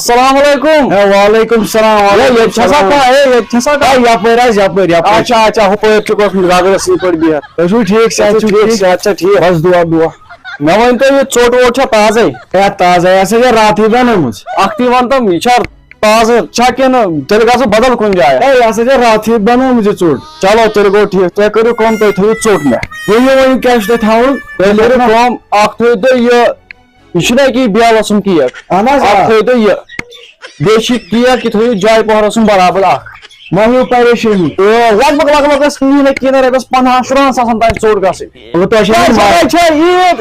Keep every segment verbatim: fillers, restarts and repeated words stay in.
السلام علیکم۔ ہے، وعلیکم السلام، ہے، وعلیکم ییٚتہِ چھا سا السلام۔ کانٛہہ؟ ہے، ییٚتہِ چھا سا کانٛہہ؟ ہے، یپٲرۍ حظ، یپٲرۍ، یپٲرۍ۔ اچھا، اچھا، ہُپٲرۍ چھُکھ اوسمُت گگرس یِتھ پٲٹھۍ بِہِتھ۔ تُہۍ چھِو ٹھیٖک، صحت تُہۍ چھِو چھِو ٹھیٖک، ٹھیٖک؟ صحت چھا ٹھیٖک؟ بس دُعا، دُعا۔ مےٚ ؤنۍ تو، یہِ ژوٚٹ ووٚٹ چھا تازَے؟ ہے، تازَے ہسا چھےٚ راتھٕے بنٲومٕژ۔ اکھتُے وَن تہٕ، یہِ چھا تازٕ چھا کِنہٕ تیٚلہِ گژھو بدل کُنہِ جایہِ؟ ہے، یہِ ہسا چھےٚ راتھٕے بنٲومٕژ یہِ ژوٚٹ۔ چلو، تیٚلہِ گوٚو ٹھیٖک۔ تُہۍ کٔرِو کٲم، تُہۍ تھٲیِو ژوٚٹ مےٚ۔ ؤنِو، ؤنِو، کیٛاہ چھُ تۄہہِ تھاوُن؟ تُہۍ کٔرِو کٲم، اکھ تھٲیِو تُہۍ یہِ یہِ چھُنہ أکی بیلَس سُنٛد کیک؟ اہن حظ، اَتھ آ۔ تھٲیِو تُہۍ یہِ۔ بیٚیہِ چھِ کیک، یہِ تھٲیِو جاے پوہرَس سُنٛد برابر اَکھ۔ مہ ہیٚیِو پریشٲنی۔ تہٕ لگ بگ، لگ بگ گژھِ کِہیٖنۍ نہٕ کِہیٖنۍ نہٕ، رۄپیَس پنٛداہَن شُرہَن ساسَن تام ژوٚٹ گژھٕنۍ۔ مطلب، تۄہہِ چھےٚ کیٛازِ نہٕ ماے۔ پَگاہ چھےٚ عیٖد۔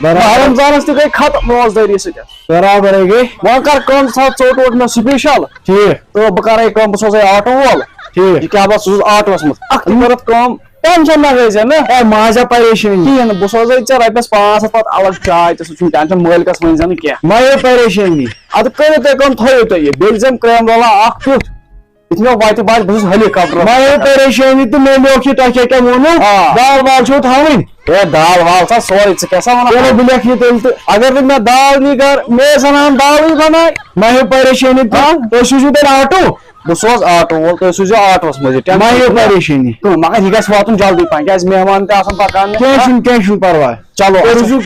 برابر۔ ماہ رمضانَس تہِ گٔے ختم روزدٲری سۭتۍ۔ برابرٕے گٔے۔ وۄنۍ کَر کٲم، ژٕ تھاو ژوٚٹ ووٚٹ مےٚ سٕپیشَل۔ ٹھیٖک۔ تہٕ بہٕ کَرَے کٲم، بہٕ سوزَے آٹوٗ وول۔ ٹھیٖک۔ یہِ کیٛاہ، بہٕ سوزُس آٹوٗوَس منٛز۔ اَکھ تہِ کٔرٕتھ کٲم۔ ٹینشن مہ ہیٚیہِ زِ نہ۔ ہے، مہ ہیٚے پریشٲنی۔ کِہیٖنۍ نہٕ، بہٕ سوزے ژےٚ رۄپیَس پانٛژھ ہَتھ پَتہٕ الگ چاے تہِ، سُہ چھُنہٕ ٹینشن، مٲلکَس ؤنۍ زِ نہٕ کینٛہہ۔ مہ ہیٚے پریشٲنی۔ اَدٕ کٔرِو تُہۍ کٲم، تھٲیِو تُہۍ یہِ، بیٚیہِ دِژم کرٛیم رولا اَکھ تیُتھ، یُتھ مےٚ وَتہِ باسہِ بہٕ چھُس ہیلی کاپٹر۔ مہ ہیٚے پریشٲنی تہٕ مےٚ لیوٚکھ یہِ، تۄہہِ کیٛاہ کیٛاہ ووٚنوُ؟ آ۔ دال وال چھُو تھاوٕنۍ؟ ہے، دال وال چھا سورُے، ژٕ کیٛاہ سا وَنان؟ چلو، بہٕ لیکھٕ یہِ تیٚلہِ تہٕ۔ اگر نہٕ مےٚ دال نی گَرٕ، مےٚ زَنان دالٕے بَناے۔ مہ ہیٚے پریشٲنی تہٕ آ۔ تُہۍ سوٗزِو تیٚلہِ آٹوٗ۔ بہٕ سوزٕ آٹوٗ وول، تُہۍ سوٗزِو آٹوٗوَس منٛز یہِ، ٹینشن مہ ہیٚیِو چھُنہٕ۔ پریشٲنی۔ تہٕ مگر یہِ گژھِ واتُن جلدی پہن، کیٛازِ مہمان تہِ آسان پَکان مےٚ۔ کینٛہہ چھُنہٕ، کینٛہہ چھُنہٕ پَرواے۔ چلو، تُہۍ اچھا۔ روٗزِو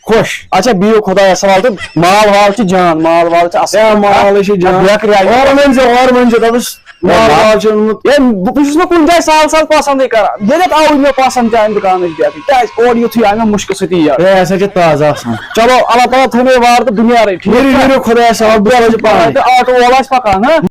خۄش۔ اچھا، بِہِو خۄدایَس حوالہٕ تہٕ مال وال چھِ جان، مال وال چھِ اَصٕل۔ ہے، مال ہے چھِ جان۔ بیکری آیہِ۔ اورٕ ؤنۍ زِ، اورٕ ؤنۍ زِ، دَپُس، ہے، مال ما-، وال چھِ اوٚنمُت۔ ہے، بہٕ، بہٕ چھُس نہٕ کُنہِ جایہِ سال سال پَسنٛدٕے کران۔ ییٚتٮ۪تھ آوُے مےٚ پَسنٛد چانہِ دُکانٕچ بیکری۔ کیٛازِ؟ اورٕ یُتھُے آیہِ مےٚ مُشکہٕ سۭتی یَڈ۔ ہے، یہِ ہسا چھِ تازٕ آسان۔ چلو، اللہ تعالیٰ تھٲینو وارٕ تہٕ دُنیا رٔٹۍ۔ ٹھیٖک نیٖرِو، چھا؟ نیٖرِو، خۄدایَس حوالہٕ، بہٕ سوزٕ پانَے۔ تہٕ آٹوٗ وول آسہِ پَکان، ہاں؟